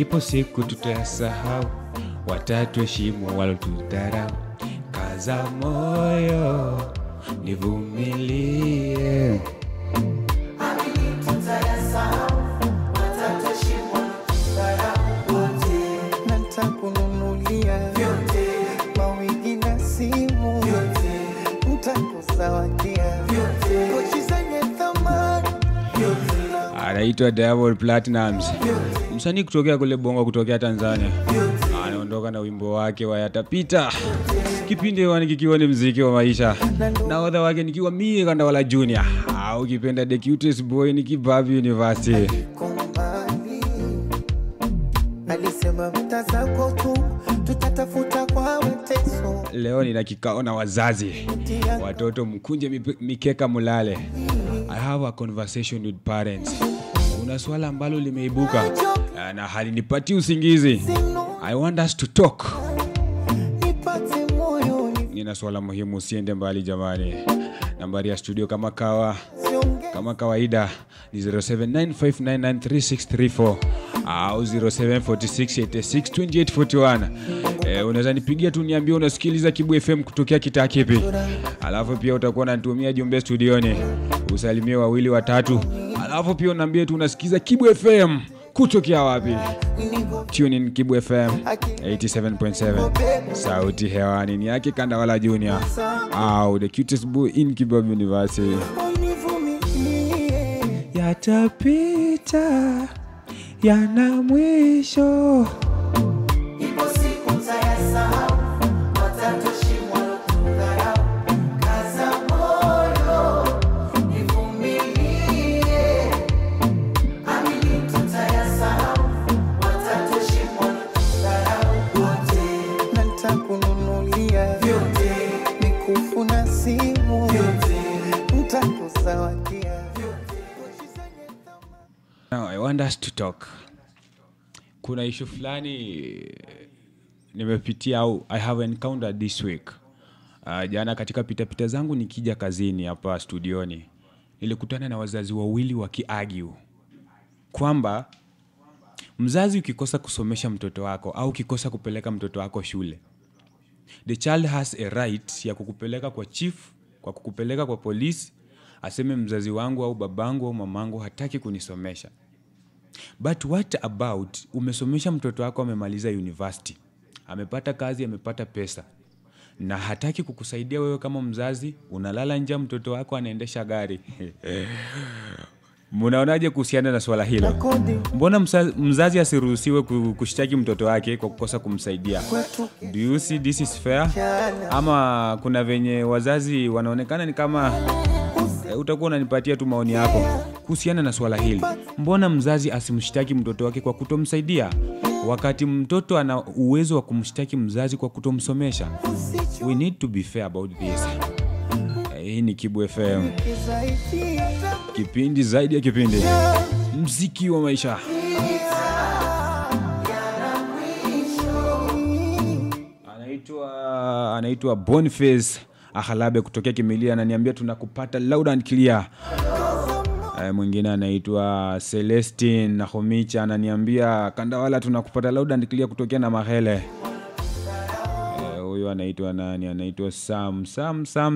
Ipo siku tutayasahau, watatuheshimu walotudharau. Kaza moyo, nivumilie. Amini tutayasahau, watatuheshimu walotudharau wote. Na nitakununulia vyote, mawigi na simu vyote, nitakuzawadia vyote, pochi zenye thamani vyote. Anaitwa Diamond Platnumz, msanii kutokea kule Bongo, kutokea Tanzania. Anaondoka na wimbo wake wa Yatapita. Kipindi hewani kikiwa ni mziki wa maisha, nahodha wake nikiwa mie Kandawala Junior, au ukipenda the cutest boy ni Kibabi University. Kumbali alisema mtazako tu tutatafuta kwa mateso. Leo nina kikao na wazazi, watoto mkunje mikeka mulale. I have a conversation with parents. Kuna swala ambalo limeibuka na halinipatii usingizi. I want us to talk. Nina swala muhimu, usiende mbali jamani. Nambari ya studio kama kawaida ni 0795993634 au 0746862841. Unaweza nipigia tu niambie unasikiliza Kibu FM kutokea kitaa kipi. Alafu pia utakuwa unanitumia jumbe studioni, usalimie wawili watatu. Alafu pia uniambie tu unasikiza Kibu FM kutokea wapi. Tune in Kibu FM 87.7. Sauti hewani ni yake Kandawala Junior au the cutest boy in Kibu University. Yatapita, yana mwisho. Ipo siku mtayasahau, watatuheshimu walotudharau. Kaza moyo, nivumilie. Amini tutayasahau, watatuheshimu walotudharau wote. Na nitakununulia vyote, mikufu na simu vyote, nitakuzawadia. Now I want us to talk. Kuna issue fulani nimepitia au I have encountered this week. Jana katika pita-pita zangu nikija kazini hapa studioni, nilikutana na wazazi wawili wakiargue kwamba mzazi ukikosa kusomesha mtoto wako au ukikosa kupeleka mtoto wako shule, the child has a right ya kukupeleka kwa chief, kwa kukupeleka kwa polisi, aseme mzazi wangu au babangu au mamangu hataki kunisomesha. But what about umesomesha mtoto wako, amemaliza university, amepata kazi, amepata pesa, na hataki kukusaidia wewe kama mzazi, unalala njaa, mtoto wako anaendesha gari. Mnaonaje kuhusiana na swala hilo? Mbona mzazi asiruhusiwe kushtaki mtoto wake kwa kukosa kumsaidia? Do you see this is fair? Ama kuna venye wazazi wanaonekana ni kama utakuwa unanipatia tu maoni yako kuhusiana na swala hili. Mbona mzazi asimshtaki mtoto wake kwa kutomsaidia wakati mtoto ana uwezo wa kumshtaki mzazi kwa kutomsomesha? We need to be fair about this. Hii ni Kibu FM, kipindi zaidi ya kipindi, mziki wa maisha. Anaitwa Boniface Akhalabe kutokea Kimilia, ananiambia tunakupata loud and clear. Mwingine anaitwa Celestine Nahomicha ananiambia Kandawala tunakupata loud and clear kutokea na Mahele. Huyu anaitwa nani? Anaitwa Sam.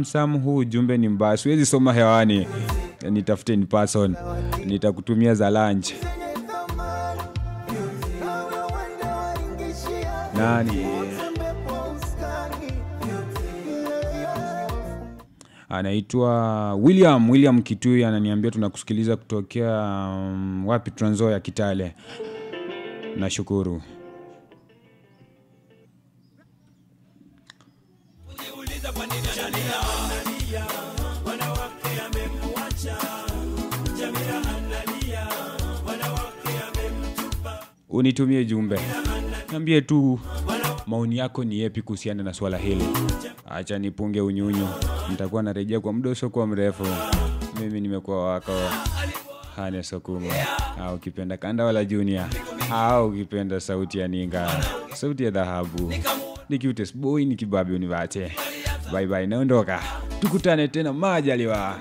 Sam, huu jumbe ni mbaya, siwezi soma hewani. Nitafute in person, nitakutumia za lunch. Nani? Anaitwa William Kitui ananiambia tunakusikiliza kutokea wapi? Trans Nzoia, Kitale. Nashukuru. Unitumie jumbe, niambie tu maoni yako ni yepi kuhusiana na swala hili. Acha nipunge unyunyu, nitakuwa narejea kwa muda usiokuwa mrefu. Mimi nimekuwa wako Hane Sokuma, au ukipenda Kandawala Junior, au ukipenda sauti ya ninga, sauti ya dhahabu. Ni cutest boy, ni Kibabi University. Bye bye, naondoka. Tukutane tena majaliwa.